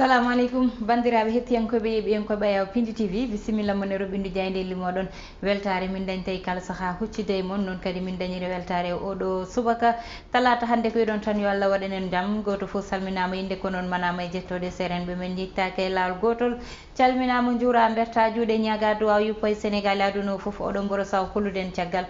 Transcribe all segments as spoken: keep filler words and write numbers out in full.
Assalamu aleykum, banndiraaɓe hettiyankooɓe, yeeɓiyankooɓe Ayaw Pindi T V, bisimilla mon e roɓɓindu jaayndeeli mooɗon. Weltaare min dañta e kala sahaa huccude e mon, noon kadi min dañiri weltaare e oɗo subaka talaata hannde. Ko wiɗon tan, yo Allah waɗan en jam. Gooto fof salminaama, innde ko noon manaama e jettooɗe, seerenɓe men njittaake e laawol gootol. Calminaama, njuuraa, mbertaa juuɗe, ñaagaa duwaaw, yuppa e Senegaal e aduna o fof. Oɗon mboro saw hollude en caggal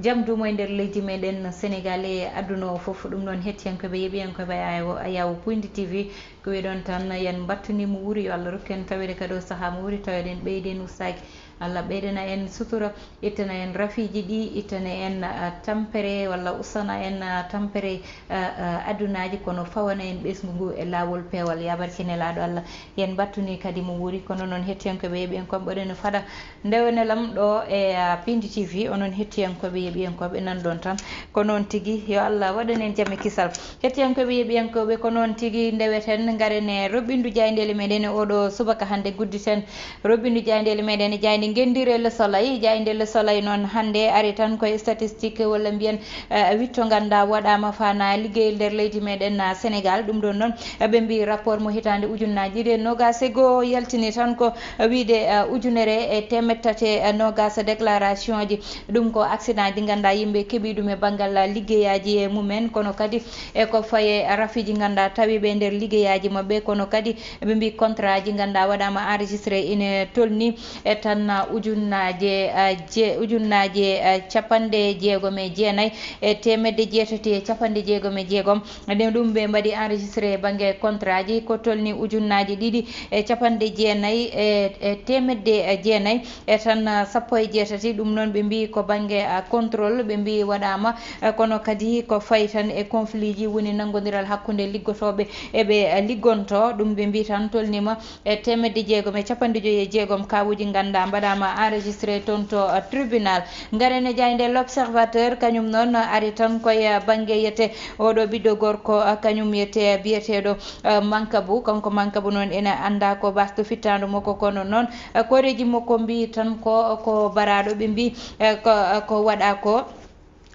jam duumo e nder leydi meɗen Senegaal e aduna o fof. Ɗum noon, hettiyankooɓe, yeeɓiyankooɓe Ayaw, Ayaw Pindi T V, ko wiɗon tan, yen mbattu ni mo wuuri, yo Allah rokku en tawede kadi o sahaa mo wuuri, taweɗen ɓeyden ustaaki. Allah ɓeydana en sutura, ittana en rafiiji ɗi, ittana en, ah, tampere, walla usana en, ah, tampere, ah, ah, adunaaji, kono fawana en ɓesngu ngu e laawol peewal. Ya barke nelaaɗo Allah, yen mbattu ni kadi mo wuuri. Kono noon, hettiyankooɓe, yeeɓiyankooɓe, mboɗen fada ndewenelam ɗo e, ah, Pindi T V, onon hettiyankooɓe, yeeɓiyankooɓe, nan ɗon tan. Ko noon tigi, yo Allah waɗan en jam e kisal. Hettiyankooɓe, yeeɓiyankooɓe, ko noon tigi ndeweten, ngaren e roɓɓindu jaayndeele meɗen e oɗo subaka hannde, gudditen roɓɓindu jaayndeele meɗen e jaaynde ngenndire Le Soleil. Jaaynde Le Soleil noon hannde ari tan koye statistique, walla mbiyen, eh, witto nganndaa waɗaama fana liggeyel nder leydi meɗen, ah, Senegaal. Ɗum ɗon noon, eh, ɓe mbi rapport mo hitaande ujunnaaji ɗiɗi e noogaas e goo yaltini tan ko, eh, wiide, eh, ujunere e teemeɗɗe tati e noogaas déclaration ji. Ɗum ko accident ji nganndaa yimɓe keɓi ɗum e banngal liggeyaaji e mumen, kono kadi e ko faye rafiiji nganndaa tawi ɓe nder liggeyaaji maɓɓe, kono kadi ɓe mbi contrat ji nganndaa waɗaama enregistré ine tolni e tan ujunnaaje, eh, je-, ujunnaaje, eh, capanɗe jeegom e jeenayi e teemedde jeetati e capanɗe jeegom e jeegom. Nden ɗum ɓe mbaɗi enregistré e bannge contrat ji ko tolni ujunnaaji ɗiɗi e capanɗe jeenayi e, e teemedde jeenayi e tan, ah, sappo e jeetati. Ɗum noon ɓe mbi ko bannge, ah, contrôle ɓe mbi waɗaama, ah, kono kadi ko fayi tan e conflit ji, woni nanngondiral hakkunde liggotooɓe e ɓe, ah, liggonto. Ɗum ɓe mbi tan tolnima e teemedde jeegom e capanɗe joyi e jeegom kaawuuji nganndaa mbaɗaama enregistré toon to, ah, tribunal. Ngaren e jaaynde L'Observateur, kañum noon ari tan koye, ah, bannge yete oɗo ɓiɗɗo gorko, ah, kañum yete biyeteeɗo, ah, Mankabu. Kanko Mankabu noon ene anndaa ko basɗo fittaandu makko, kono noon, ah, koreeji makko mbi tan ko, ko baraaɗo, ɓe mbi, eh, ko, ko waɗa ko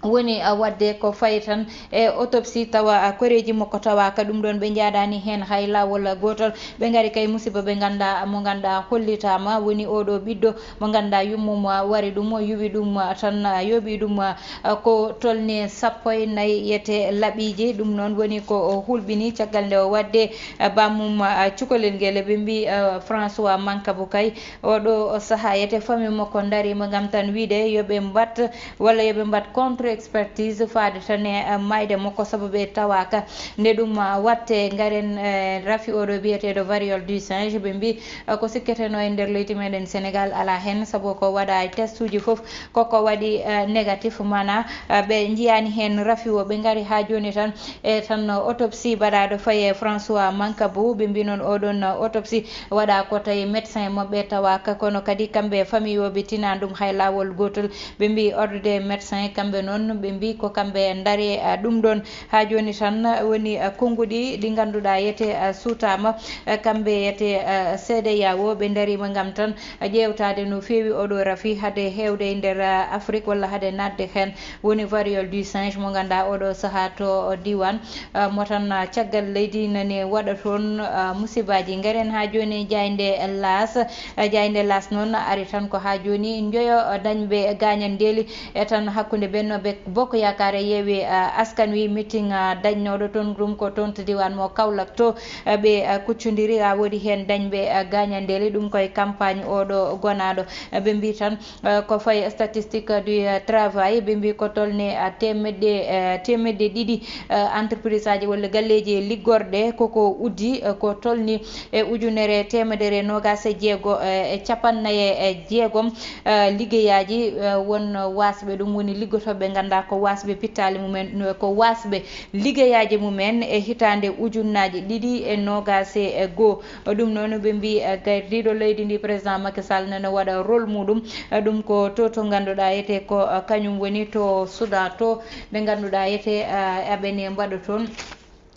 woni, ah, waɗde ko fayi tan e autopsie, tawa, ah, koreeji makko tawaaka. Ɗum ɗon ɓe njaadaani heen hay laawol gootol. Ɓe ngari kay musiba ɓe nganndaa, mo nganndaa hollitaama, woni oɗo ɓiɗɗo mo nganndaa yummum, ah, wari ɗum, yuwi ɗum, ah, tan, ah, yooɓi ɗum, ah, ko tolni sappo e nayi yete laɓiiji. Ɗum noon woni ko o hulɓini caggal nde o waɗde, ah, bammum, ah, cukalel ngel. Ɓe mbi, ah, François Mankabu kay, oɗo sahaa yete famille makko ndariima ngam tan wiide yo ɓe mbat walla yo ɓe mbat contre expertise faade tan e, eh, mayde makko, sabu ɓe tawaaka. Nde ɗum, ah, watte, ngaren, eh, rafi oɗo biyeteeɗo variole du singe. Ɓe mbi, eh, ko sikketeno e nder leydi meɗen Senegaal alaa heen, sabu ko waɗa e testuuji fof koko waɗi, eh, négatif, mana, eh, ɓe njiyaani heen rafi o. Ɓe ngari haa jooni tan e tan autopsie baɗaaɗo faye François Mankabu. Ɓe mbi noon oɗon autopsie waɗa ko tawi médecin maɓɓe tawaaka, kono kadi kamɓe famille o ɓe tinani ɗum hay laawol gootol. Ɓe mbi ordre des médecins, kamɓe noon ɓe mbi ko kamɓe ndari, ah, ɗum ɗon. Haa jooni tan woni, ah, konnguɗi ɗi ngannduɗaa yete, ah, suutaama, ah, kamɓe yete, ah, C D A O, ɓe ndariima ngam tan, ah, ƴeewtaade no feewi oɗo rafi hade heewde e nder, ah, Afrique walla hade naatde heen. Woni variole du singe mo ngannduɗaa oɗo sahaa to diiwaan, ah, mo tan, ah, caggal leydi nani waɗa toon, ah, musibaaji. Ngaren haa jooni jaaynde L'As. Ah, jaaynde L'As noon ari tan ko haa jooni njoyo, ah, dañɓe gaañandeeli e tan hakkunde Benno Bek-, Bokk Yaakaar e Yewwi, ah, Askan Wi. Meeting, ah, dañnooɗo toon ɗum ko toon to diiwaan mo Kaolack to, ah, ɓe, ah, kuccondiri, ah, woodi heen dañɓe, ah, gaañandeeli. Ɗum koye campagne oɗo gonaaɗo. Ah, ɓe mbi tan, eh, ko fayi statistique du, eh, travail, ɓe mbi ko tolni, eh, teemedde, eh, teemedde ɗiɗi, eh, entreprise aji walla galleeji e liggorɗe koko uddi, eh, ko tolni e ujunere teemedere noogaas e jeego, eh, e capannayyi e jeegom, eh, liggeyaaji, eh, won waasɓe, ɗum woni liggotooɓe ngannduɗaa ko waasɓe pittaali mumen, ko waasɓe liggeyaaji mumen e hitaande ujunnaaji ɗiɗi e noogaas e goo. Ɗum noon ɓe mbi, eh, gardiiɗo leydi ndi, président Macky Sall, nana waɗa rôle muɗum. Eh, ɗum ko to, to ngannduɗaa etee ko, eh, kañum woni to Soudan to, nde ngannduɗaa etee, eh, aɓene mbaɗa toon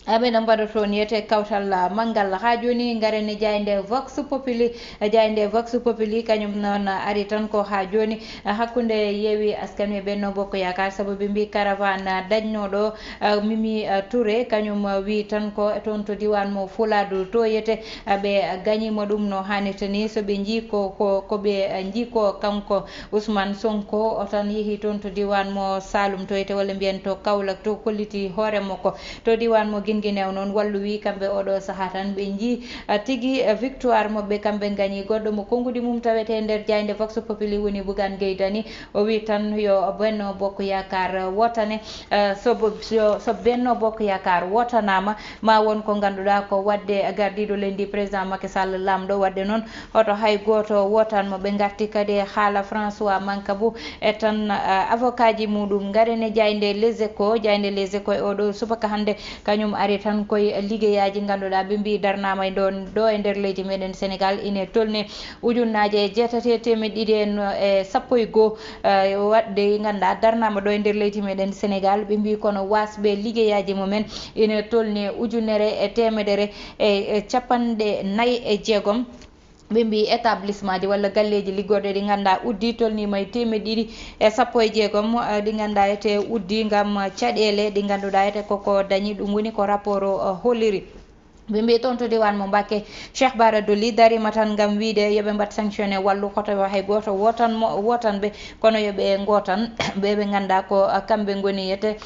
Aɓe no mbaɗa toon yete kawtal manngal. Haa jooni, ngaren e jaaynde Vox Populi. Jaaynde Vox Populi kañum noon ari tan ko haa jooni hakkunde Yewwi Askan Wi, Benno Bokk Yaakaar, sabu ɓe mbii caravane dañnooɗo, eh, Mimi, eh, Touré, kañum, eh, wii tan ko toon to diiwaan mo Fulaadu to yete, eh, ɓe gañiima ɗum no haanirta ni. So ɓe njii ko, ko, ko ɓe, eh, njii ko kanko Ousmane Sonko o tan yehi toon to diiwaan mo Saalum to yete, walla mbiyen to Kaolack to, holliti hoore makko. To diiwaan mo Guinguinéo noon, Wallu wii kamɓe oɗo sahaa tan ɓe njii, ah, tigi, ah, victoire maɓɓe, kamɓe ngañi goɗɗo mo konnguɗi mum tawetee nder jaaynde Vox Populi woni Bougane Gueye Dany. O wii tan yo Benno Bokk Yaakaar wootane, ah, so bo-, so, so Benno Bokk Yaakaar wootanaama, ma won ko ngannduɗaa ko waɗde gardiiɗo leydi, président Macky Sall, laamɗo. Waɗde noon, hoto hay gooto wootan mo. Ɓe ngarti kadi e haala François Mancabou e tan, ah, avocat ji muɗum. Ngaren e jaaynde Les Échos. Jaaynde Les Échos e oɗo subaka hannde kañum ari tan koye liggeyaaji ngannduɗaa ɓe mbii darnaama e ɗon ɗo e nder leydi meɗen Sénégal ine tolni ujunnaaje e jeetati e teemeɗe ɗiɗi e no-, e sappo e goo, eh, waɗde ngannduɗaa darnaama ɗo e nder leydi meɗen Sénégal. Ɓe mbii kono waasɓe liggeyaaji mumen ine tolni ujunere e teemedere e, e capanɗe nayi e jeegom. Ɓe mbii établissement ji walla galleeji liggorɗe ɗi ngannduɗaa uddii tolniima e teemeɗe ɗiɗi e sappo e jeegom, eh, ɗi ngannduɗaa ete uddii ngam caɗeele ɗi ngannduɗaa ete koko dañi. Ɗum woni ko rapport o, eh, holliri. Ɓe mbii toon to diiwaan mo Mbacké, Cheikh Bara Dolly dariima tan ngam wiide yo ɓe mbaɗ sanctionné Wallu, hoto hay gooto wootan mo, wootan ɓe, kono yo ɓe ngootan ɓe ɓe ngannduɗaa ko, eh, kamɓe ngoni yete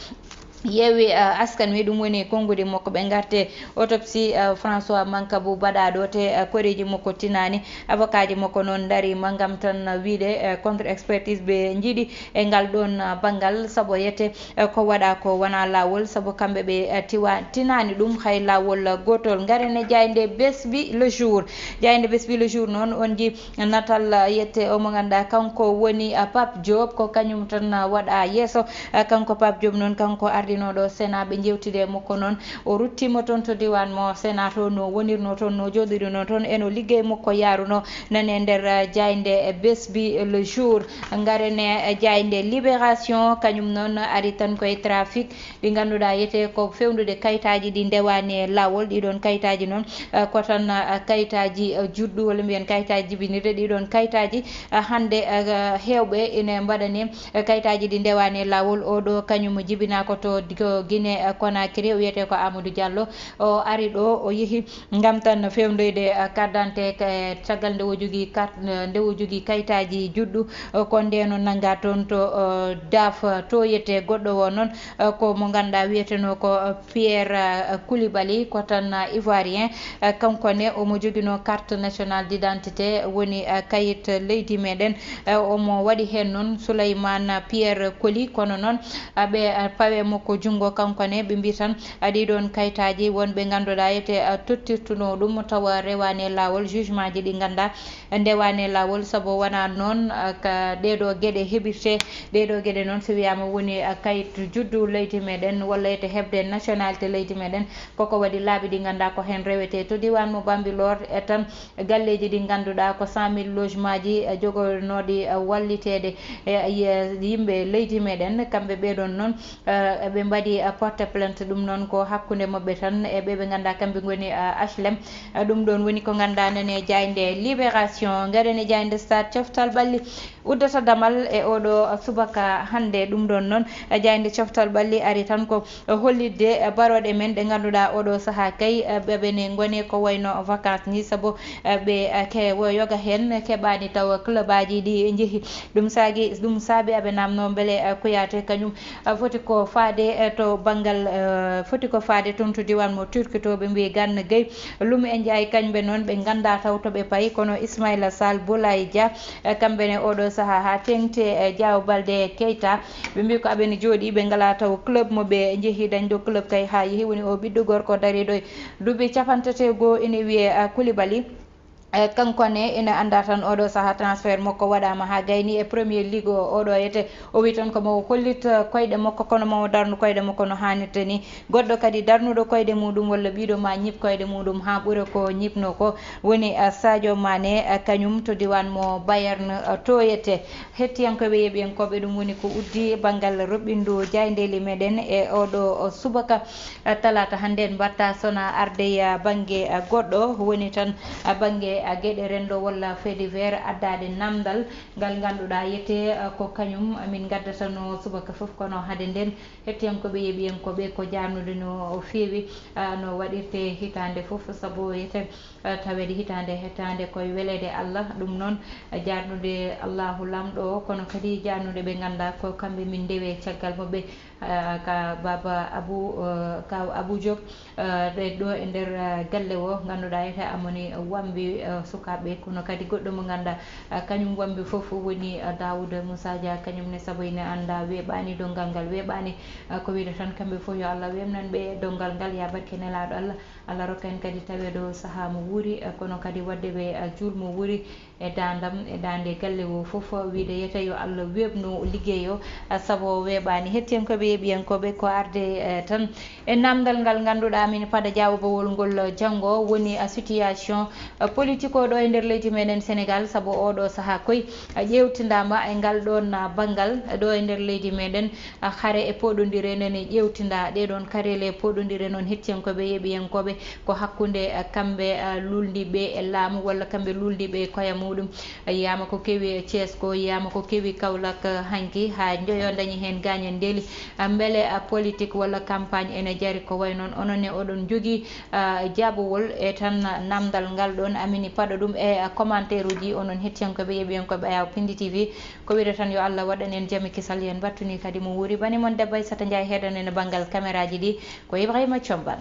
Yewwi, eh, Askan Wi, ɗum woni konnguɗi makko. Ɓe ngarte autopsie, eh, François Mancabou baɗaaɗo te, eh, koreeji makko tinaani. Avocat ji makko noon ndariima ngam tan wiide, eh, contre expertise ɓe njiɗi e ngal ɗoon, eh, banngal, sabu yete, eh, ko waɗaa ko wonaa laawol, sabu kamɓe ɓe, eh, tiwa-, tinaani ɗum hay laawol, eh, gootol. Ngaren e jaaynde Besbi Le Jour. Jaaynde Besbi Le Jour noon, on nji natal, ah, yette o mo ngannduɗaa kanko woni, ah, Pape Diop, ko kañum tan, ah, waɗa yeeso. Ah, kanko Pape Diop noon, kanko ardinooɗo Sénat, ɓe njeewtide e makko noon, o ruttiima toon to diiwaan mo Sénat to, no wonirnoo toon, no jooɗirinoo toon, e no liggey makko yaarunoo. Nane nder, ah, jaaynde Besbi Le Jour. Ngaren e jaaynde Libération, kañum noon ari tan koye trafic. Ɗi ngannduɗaa yete ko fewndude kayitaaji ɗi ndewaani e laawol. Ɗiɗoon kayitaaji noon, eh, ko tan, eh, kayitaaji, eh, juɗɗu, walla mbiyen kayitaaji jibinirɗi. Ɗiɗoon kayitaaji, eh, hannde, eh, heewɓe ine mbaɗani, eh, kayitaaji ɗi ndewaani e laawol. Oɗo kañum jibinaa ko to, ko Guinée, eh, Conakry, o wiyetee ko Amadou Diallo. O ari ɗo, o yehi ngam tan fewndoyde, eh, carte d'identité, eh, caggal nde o jogii carte, eh, nde o jogii kayitaaji juɗɗu, eh, ko ndeen o nanngaa toon to, eh, daaf, eh, to yetee goɗɗo o noon, eh, ko mo ngannduɗaa wiyetenoo ko, eh, Pierre, eh, Koulibaly, ko tan, eh, ivoirien, eh, kanko ne omo joginoo carte nationale d'identité, woni, eh, kayit leydi meɗen, eh, omo waɗi heen noon Souleymane Pierre Coly, kono noon, eh, ɓe, eh, pawe makko junngo kanko ne, ɓe mbii tan, Ɗii ɗoon kayitaaji won ɓe ngannduɗaa ete, a, tottirtunoo ɗum tawa rewaani e laawol. Jugement ji ɗi nganndaa ndewaani e laawol, sabu wonaa noon, a, ka ɗee ɗoo geɗe heɓirtee. Ɗee ɗoo geɗe noon, so wiyaama woni, a, kayit juddu leydi meɗen walla ete heɓde nationalité leydi meɗen, koko waɗi laabi ɗi nganndaa ko heen rewetee. To diiwaan mo Bambilor e tan, galleeji ɗi ngannduɗaa ko cent mille logement ji, eh, jogornooɗi, eh, walliteede, eh, ye-, yimɓe leydi meɗen. Kamɓe ɓee ɗoon noon, eh, ɓe mbaɗi, eh, porte plainte. Ɗum noon ko hakkunde maɓɓe tan e ɓe ɓe ngannduɗaa kamɓe ngoni, eh, H L M. Eh, ɗum ɗoon woni ko ngannduɗaa nane jaaynde Libération. Ngaren e jaaynde Stade, coftal ɓalli uddata damal e oɗo subaka hannde. Ɗum ɗoon noon, eh, jaaynde coftal ɓalli ari tan ko hollitde, eh, barooɗe men ɗe ngannduɗaa oɗo sahaa kay, eh, ɓe ɓe ne ngoni ko wayno vacances ni, sabu, eh, ɓe, eh, ke-, wo yoga heen keɓaani tawa club aji ɗi njehi. Ɗum saagi, ɗum saabi aɓe naamnoo mbele, eh, Kouyaté kañum, eh, foti ko faade, eh, to banngal, eh, foti ko faade toon to diiwaan mo Turki to, ɓe mbii Gana Gueye, Lum e Njaay kañɓe noon ɓe nganndaa taw to ɓe payi, kono Ismaïla Sall, Boulaye Dia, eh, kamɓe ne oɗo sahaa haa teeŋti e Diao Baldé Keita. Ɓe mbii ko aɓe ne jooɗii, ɓe ngalaa taw club mo ɓe njehi dañde club kay haa yehi, woni o ɓiɗɗo gorko dariiɗo e duuɓi capanɗe tati e goo, ene wiyee, ah, Koulibaly. E kanko ne ina anndaa tan oɗo sahaa transfert makko waɗaama haa gayni e Premier League o. Oɗo yete o wi tan ko mo hollit, eh, koyɗe makko, kono mo darnu koyɗe makko no haanirta ni. Goɗɗo kadi darnuɗo koyɗe muɗum walla ɓiɗo ma ñib koyɗe muɗum haa ɓura ko ñibno ko woni, eh, Sadio Mané, eh, kañum to diwan mo Bayern, eh, toyete. Hettiyankoɓe yeɓiyankoɓe, ɗum woni ko uddi banngal roɓɓindu jayndeli meɗen e oɗo subaka, eh, talata hannde en mbatta sona arde, eh, bannge, eh, goɗɗo woni tan, eh, bannge, eh, geɗe renndo walla fait divers addade namdal ngal ngannduɗaa yete, eh, ko kañum min ngaddatano subaka fof, kono hade nden hettiyankoɓe yeɓiyankoɓe ko jarnude no feewi, eh, no waɗirte hitande fof sabu yete, eh, tawede hitande hetande koye welede Allah, ɗum noon, eh, jarnude Allahu lamɗo o, kono kadi jarnude ɓe ngannda ko kamɓe min ndewe caggal muɓɓe, eh, ka baba Abu, eh, kaw Abu Diop, eh, ɗe ɗo e nder, eh, galle o ngannduɗaa ete amoni wambi, eh, sukaaɓe, kono kadi goɗɗo mo ngannda, eh, kañum wambi fof woni, eh, Daouda Moussa Dia, kañum ne sabu ene annda weeɓani donngal ngal weeɓani, eh, ko wiide tan kamɓe fof yo Allah weeɓnan ɓe donngal ngal, ya barke nelaaɗo Allah. Allah rokka en kadi taweede o sahaa mo wuuri, eh, kono kadi waɗde ɓe, eh, juul mo wuuri e daandam, e daande galle o fof, wiide yete yo Allah weeɓnu liggey o, eh, sabu o weeɓaani. Hettiyankooɓe, yeeɓiyankooɓe, ko arde, eh, tan e namdal ngal ngannduɗaa min pada jaawabawol ngol, eh, janngo woni, eh, situation, eh, politique o ɗo e nder leydi meɗen Sénégal, sabu oɗo sahaa koy, eh, ƴeewtindaama e ngal ɗoon, eh, banngal, eh, ɗo e nder leydi meɗen. Hare e poɗondire nene ƴeewtinda. Ɗee ɗoon kareele poɗondire noon, hettiyankooɓe, yeeɓiyankooɓe, ko hakkunde, eh, kamɓe, eh, luulndiiɓe e laamu walla kamɓe luulndiiɓe e koye muɗum. Yiyaama ko kewi e Thiès ko, yiyaama ko kewi Kaolack, eh, hanki, haa njoyo dañi heen gaañandeeli. Ah, mbele, ah, politique walla campagne ene jari ko wayi noon? Onon ne oɗon njogii, ah, jaabowol e tan namdal ngal ɗoon, amini paɗo ɗum e, ah, commentaire uji, onon hettiyankooɓe, yeeɓiyankooɓe Ayaw Pindi T V. Ko wiide tan yo Allah waɗan en jam e kisal, yen mbattuni kadi mo wuuri bani mon debbo Aissata Ndiaye heɗan en banngal caméra ji ɗi, ko Ibrahima Combal.